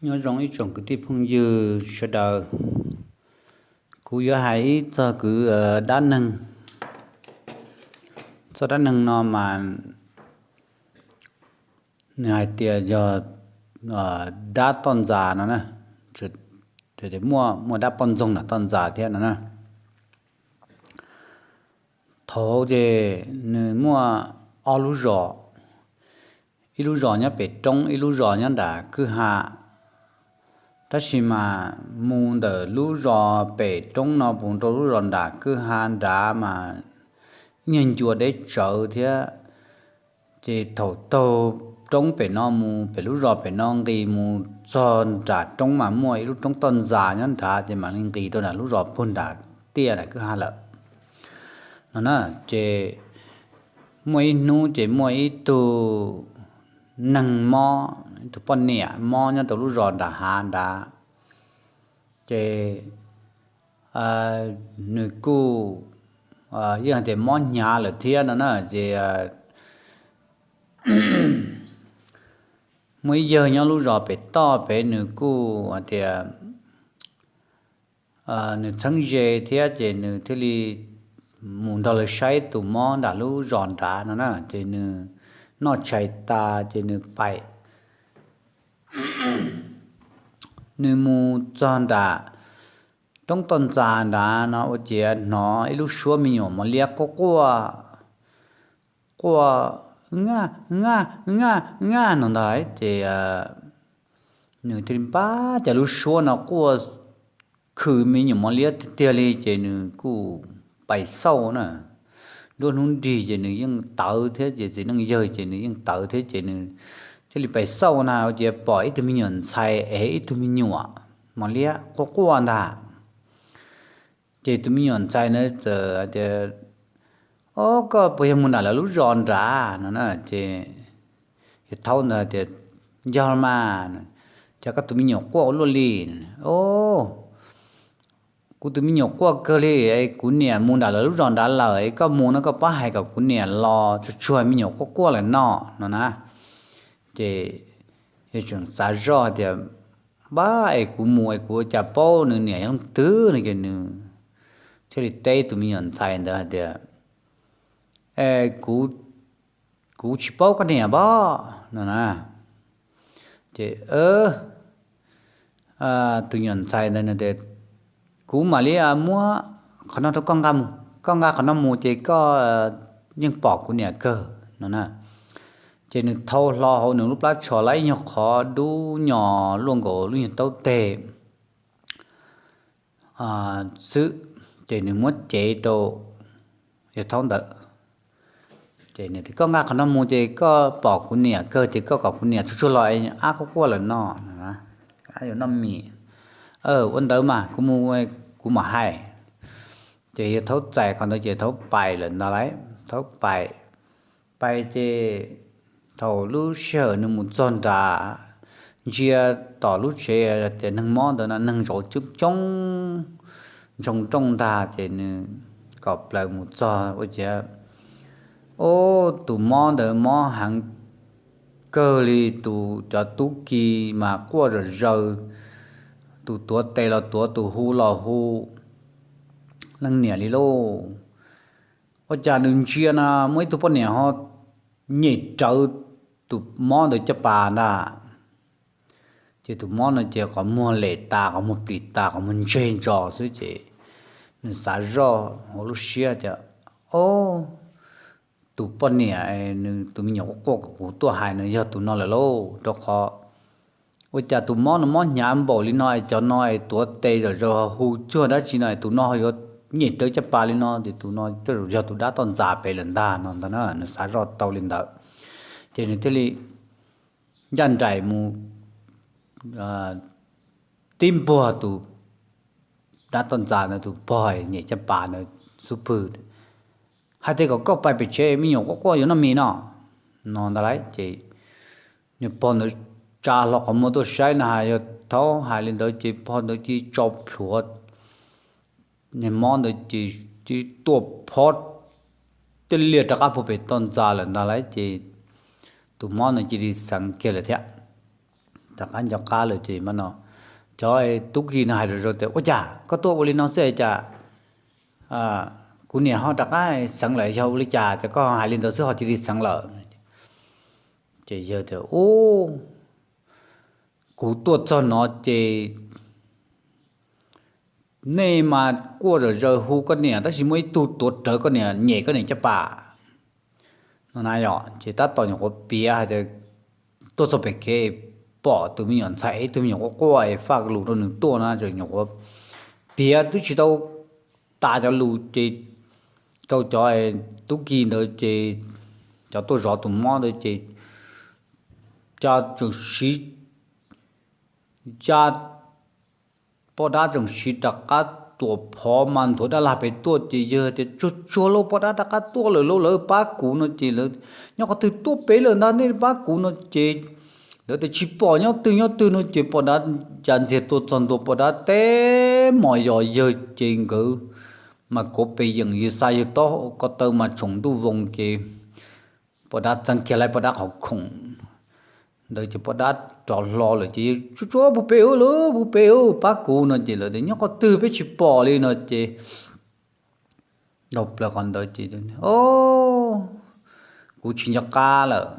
Nyob zoo ib tsoom kwv tij phooj ywg sawv daws. Kuv yuav hais ib txog kwv dab neeg. Txog dab neeg no mas nws hais tias yog dab toj ntxas no na. Muaj, muaj dab poj ntxoog ntawm toj ntxas thiab no na. Thaum ces nws muaj ob lub zos, ib lub zos nyob pem roob, ib lub zos nyob nram kwj ha. Tab sis mas mus ntawm lub zos pem roob no mus rau lub zos nram kwj ha nrad mas ib nyuag ncua deb tsawv thiab. Ces thaum taug roob pem no mus pem lub zos pem no nqis mus txog nram roob mas muaj ib lub roob toj ntxas nyob nrad, ces mam li nqis rau nram lub zos puag nram tiaj nram kwj ha lawm no na. Ces muaj ib hnub ces muaj ib tug neeg mob, ib tug poj niam mob nyob rau lub zos nram hav nrad. Ces nws kuj yeej hais tias mob hnyav lawm thiab no na. Ces muaj ib yawg nyob lub zos pem toj pem, nws kuj hais tias nws txheeb ze thiab, ces nws thiaj li mus nrog lawv saib tus mob nram lub zos nrad no na. Ces nws noj tshais tas ces nws pais, nws mus txog nram roob toj ntxas nrad no ua ciav hnov ib lub suab me nyuam mos liab quaj quaj, quaj, ngaj ngaj ngaj ngaj no ntag. Ces nws thiaj li, Pab, cas lub suab no quaj khwm me nyuam mos liab tiag tiag li. Ces nws kuj pais xauj na. Nruab hnub nrig ces nws yeej tawv thiab, ces txiv neej yawg ces nws yeej tawv thiab, ces nws thiaj li pais xauj na ua ciav pom ib tug me nyuam ntxhais es ib tug me nyuam mos liab quaj quaj ntag. Ces tus me nyuam ntxhais na txawm tias, Ob, koj puas yog mus nram lawv lub zos nrad no na? Ces yawg thaub ntawd tias, Yog mas, cas koj tus me nyuam quaj ua luaj li? Ob, kuv tus me nyuam quaj kawg li, kuv niam mus nram lawv lub zos nrad lawm, koj mus no koj pab hais kom kuv niam los tsuag tsuag, me nyuam quaj quaj lawm no no na. Ces yawg tseem xav zoj tias, Pab, es kuv mus es kuv ua cas paub nws niam yog leej twg no? Ces nws thiaj li teb tus me nyuam ntxhais ntawd hais tias, Kuv, kuv tsis paub koj niam pab no na. Ces tus nyuam ntxhais ntawd tias, Kuv mam li muab qhov no rau koj nqa mus, koj nqa qhov no mus ces koj yeej pom kuv niam kawg no na. Ces nws thau hlo hauv nws lub plab tsho lawm ib nyuag qhov dub nyos luaj nkaus lub nyuag taub teg xwb, ces nws muab cev rau yawg thaub ntawd. Ces nws tias, Koj nqa qhov no mus ces koj pom kuv niam kawg, ces koj kom kuv niam tsuag tsuag los, ab quaj quaj lawm no, yuav noj mis. Ua ntawd mas kuv mus, kuv mam hais. Ces yawg thaub txais qhov ntawd ces thaub pais lawm ntag lauj. Thaub pais, pais ces thaum lub sij hawm nws mus txog nrad, ntsia tom lub tsev tias neeg mob ntawd no neeg zaum coob coob ntsoog rooj ntag, ces nws kom plaws mus txog ua ciav, ob, tus mob ntawd mob heev kawg li, tus cov tub ki mas quaj zom zaws, tus tuav tes los tuav, tus hu los hu, leej niam li lauj. Ua cas nws ntsia na muaj ib tug poj niam ho nyem rawv tus mob ntawd caj pas ntag. Ces tus mob no ces qhov muag lem tas, qhov muag plis tas, qhov muag ntseg ntsos xwb, ces nws xav zoj hauv lub siab tias, Ob, tus poj niam, nws tus me nyuam quaj quaj kom kuv tuaj hais no yog tus no lawm lauj, rau qhov ua cas tus mob no mob hnyav npaum li no es cov no es tuav tes zom zaws ho hu cuag dab tsi no es tus no ho yuav nyem rawv caj pas li no, ces tus no tej zaum yog tus dab toj ntxas pem lawm ntag no ntag na. Nws xav zoj tau li ntawd, ces nws thiaj li ncaj nraim mus tib npuag tus dab toj ntxas ntawd tus pog nyem caj pas ntawd xub pwg, hais tias, Kom koj pais pem tsev, me nyuam quaj quaj yuav noj mis no no ntag lauj. Ces niag pog ntawd tsa hlo qhov muag tuaj saib na, yawg thaub hais li ntawd ces pog ntawd cia li tso plhuav, niag mob ntawd ces cia li tuaj phob tiaj liaj rov qab puag pem toj ntxas lawm ntag lauj. Ces tus mob ntawd cia li xeev kiag lawm thiab. rov qab nco qab lawm ces mas no cov tub ki no hais rau zos tias, Ua cas koj tuaj ua li no xwb cas kuv niam ho rov qab xeev lawm, yog ua li cas ces koj hais li ntawd xwb ho cia li xeev lawm? Ces yawg tias, Ub, kuv tuaj txog no ces nej mas quaj zom zaws hu koj niam, tab sis muaj ib tug tuav rawv koj niam, nyem koj niam caj pas no na yom. Ces tab tom nyuam qhuav piav hais tias tuaj txog pem kev pom tus me nyuam ntxhais ev tus me nyuam quaj quaj es faj lus rau nws tuaj na, tseem nyuam qhuav piav twb tsis tau tas cov lus ces rau cov tub ki ntawd ces cov tuaj zov tus mob ntawd ces ca tseem siv, ca poj dab tseem siv rov qab tuam phov mas nthuav dab lag pem tuaj ces yawg tias, Tsuag tsuag lauj, poj dab rov qab tuaj lawm lauj, lawv pab kuv no ces lawv, Nyob qhov twg tuaj pem lawm ntag, nej pab kuv no ces lawv tias, Tsis pom nyob twg nyob twg no ces poj dab ca ntxiag tuaj txog ntua poj dab teb mos yos yawg ces nkawd mas kauv pes yeem yawg xa yawg taub hau ko taw mas tsoom ntuj voos ces poj dab txeeb kiag laib poj dab qhov khoom ntawd ces poj dab rov hlo lawm ces yawg, Tsuag tsuag, pub pem ub lauj, pub pem ub, pab kuv no ces lawv tias, Nyob qhov twg peb tsis pom li no ces dhau plaws qhov ntawd ces, O, kuv tsis nco qab lawm,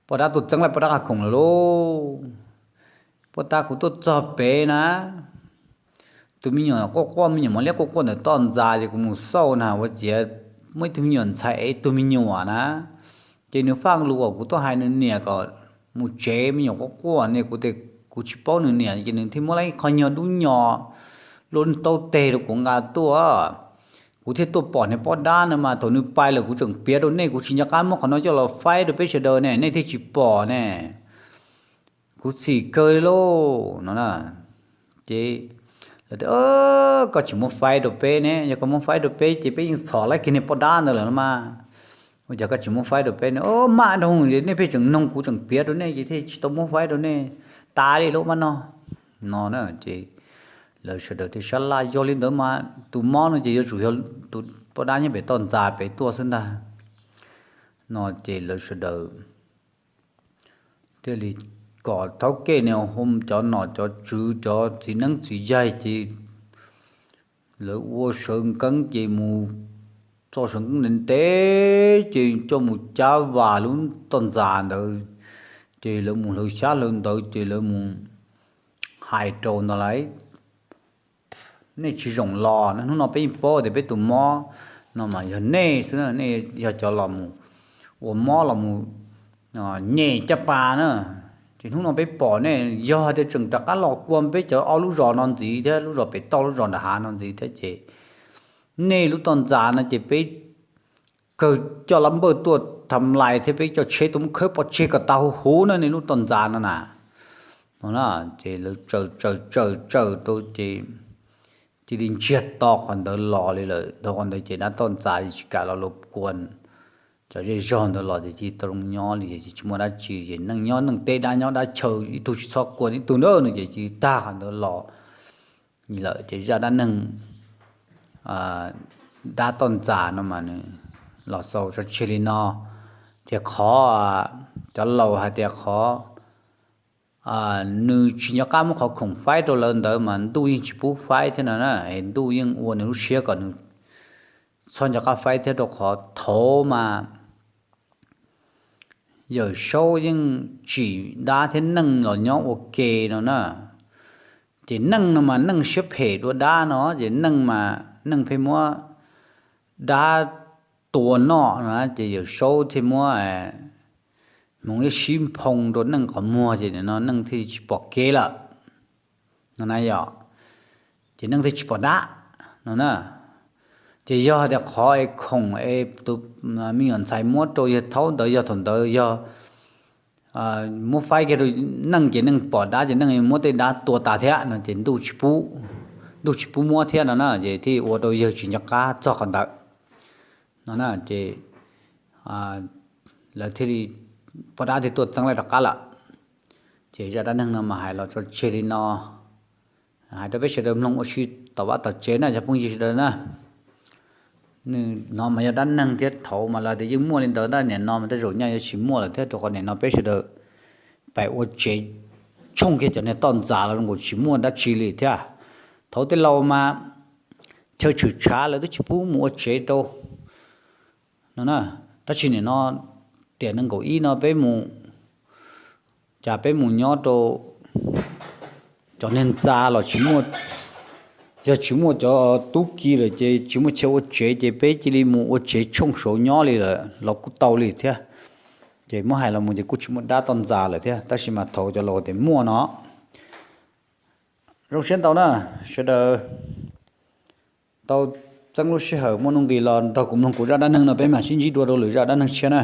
poj dab tuaj txeeb laib poj dab qhov khoom lawm lauj. Poj dab, kuv tuaj txog pem na, tus me nyuam quaj quaj, me nyuam mos liab quaj quaj ntawm toj ntxas ces kuv mus xauj na ua ciav muaj ib tug me nyuam ntxhais ev tus me nyuam na, ces nws faj lus kom kuv tuaj hais nws niam kom mus tsev, me nyuam quaj quaj ne, kuv tias kuv tsis paub nws niam ces nws thiaj muab lawv ib qho nyuag dub nyos luaj taub teg rau kuv nqa tuaj. Kuv thiaj tuaj pom niag poj dab no mas thaum nws pais lawm kuv tseem piav rau nej, kuv tsis nco qab muab qhov no coj los faib rau peb sawv daws ne, nej thiaj tsis pom ne. Kuv txim kawg li lauj no na. Ces lawv tias, Koj tsis muab faib rau peb ne, yog koj muab faib rau peb ces peb yeej txhom laib kiag niag poj dab ntawd lawm no mas. Ua cas koj tsis muab faib rau peb ne? O, maj nroog, nej pheej tseem noog kuv tseem piav rau nej ces thiaj tsis tau muab faib rau nej. Tas li lauj mas no. No na ces lawv sawv daws thiaj sab laj, Yog li ntawd mas tus mob no ces yuav tsum yog tus poj dab nyob pem toj ntxas pem tuaj xwb ntag. No ces lawv sawv daws thiaj li kom thaub kej no hu cov nom cov tswv cov txiv neeb txiv yaig ces lawv ua sawv nkeeb ces mus txoj sawv nkeeb ntev ntev ces coj mus cab vas lub toj ntxas ntawd. Ces lawv mus hlawv xyab hlawv ntawv ces lawv mus hais rau ntawd lawm, Nej tsis zoo los na, hnub no peb yeej paub tias peb tus mob no mas yog nej xwb, nej yog cov los mus ua mob los mus nyem caj pas na. Ces hnub no peb pom nej, yog tias tseem rov qab los kua peb cov ob lub zos no ntxiv thiab lub zos pem toj lub zos nram hav no ntxiv thiab ces nej lub toj ntxas no ces peb kawg coj lab npawj tuaj tham lais thiab peb coj tsheb tuaj muab khawb pov tseg kom tas huv huv na nej lub toj ntxas no na. No na, ces lawv tsaws tsaws tsaws tsaws rau ces cia li ntsiag to qhov ntawd los li lawm. Dhau qhov ntawd ces dab toj ntxas tsis kam los los kua cov zej zog ntawd los ces cia li tau zoo nyob li ces tsis muaj dab tsi ces neeg nyob neeg teb, dab nyob dab chaw, ib tug tsis txhob kua ib tug na no ces cia li tag qhov ntawd los lawm. Ces zaj dab neeg dab toj ntxas no mas nws los xaus tso tseg li no. Ces qhov cov laus hais tias qhov nws tsis nco qab muab qhov khoom faib rau lawv ntawd mas ntuj yeej tsis pub faib thiab no na, es ntuj yeej ua nws lub siab kom nws txhob nco qab faib thiab, rau qhov thaud mas Yawm Saub yeej tsim dab thiab neeg los nyob ua ke no na. Ces neeg no mas neeg siab phem dua dab no, ces neeg mas neeg pheej muab dab tua noj no, ces Yawm Saub thiaj muab hmoov ib sib nphoo rau neeg qhov muag, ces nim no neeg thiaj tsis pom kev lawm no na yom. Ces neeg thiaj tsis pom dab no na. Ces yog tias qhov es khoom es tus me nyuam ntxhais muab rau yawg thaub ntawd yog thaum ntawd yog muab faib kiag rau neeg ces neeg pom dab ces neeg muab tej dab tua tas thiab no ces ntuj tsis pub, ntuj tsis pub muab thiab no na, ces thiaj ua rau yawg tsis nco qab txog qhov ntawd no na. Ces lawv thiaj li, poj dab thiaj tuaj txeeb lawv rov qab lawm. Ces zaj dab neeg no mas hais los tso tseg li no, hais rau peb sawv daws mloog ua si tom vaj tom tsev na cov phooj ywg sawv daws na. Nws no mas yog dab neeg thiab, thaud mas lawv tias yeej muaj li ntawd ntag, nim no mas tej zaum nyaj yuav tsis muaj lawm thiab, rau qhov nim no peb sawv daws pais ua tsev tshooj kiag cov niag toj ntxas los zoo nkaus tsis muaj dab tsi li thiab. Thaum tej laus mas chaw tshwm tshav lawv twb tsis pub mus ua tsev rau no na. Tab sis nim no tiam nees nkaum ib no peb mus, cas peb mus nyob rau cov niag ntxa los tsis muaj, yog tsis muaj cov tub ki lawm ces tsis muaj chaw ua tsev ces peb cia li mus ua tsev tshooj saud nyob li lawm los kuj tau li thiab. Ces muab hais los mus ces kuj tsis muaj dab toj ntxas lawm thiab, tab sis mas thaum cov laus tias muaj no. Zoo siab ntau na, sawv daws tau txeeb lub sij hawm muaj nuj nqis los nrog kuv mloog kuv zaj dab neeg no, peb mam sib ntsib dua rau lwm zaj dab neeg tshiab na.